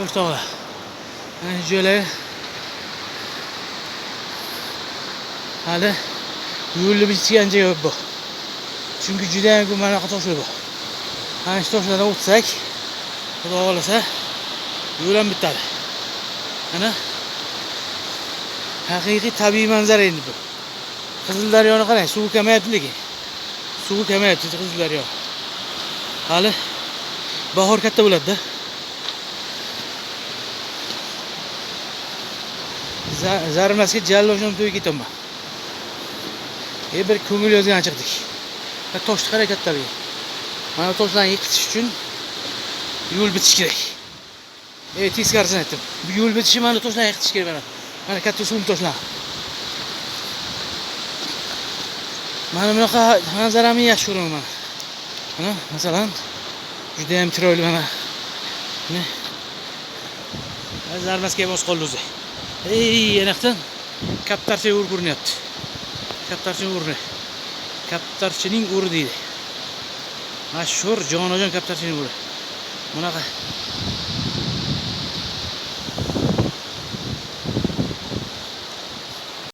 O'rtoqlar. Mana shu joylar hali yo'lni bitgan joy bu. Chunki juda ham ko'p mana bunaqa toshlar bor. Mana shu toshlardan o'tsak, Xudo xohlasa, yo'l ham bitadi. Mana haqiqiy tabiiy manzara endi bu. Qizil daryoni qarang, suvi kamayapti lekin. Suvi kamayapti Qizil daryo. Hali bahor katta bo'ladi-da. Zarilmasga jalloshim to'yga ketaman. Bir ko'ngil yozgan chiqdik. Ha, toshni qarang kattaligi. Mana bu toshlarni yiqitish uchun yo'l bitish kerak. Teskarisini aytdim. Bu yo'l bitishi mana toshlarni yiqitish kerak mana. Mana katta suv toshlar. Mana bunaqa manzarani yaxshi ko'raman mana. Mana masalan juda ham chiroyli mana. Mana Zarmasga bos qoldi o'zi. Ey, yanaqdan kaptarcha yo'l ko'rinyapti. Kaptarchining o'rni. Kaptarchining o'ri deydi. Mashhur jonajon kaptarchining o'ri. Bunaqa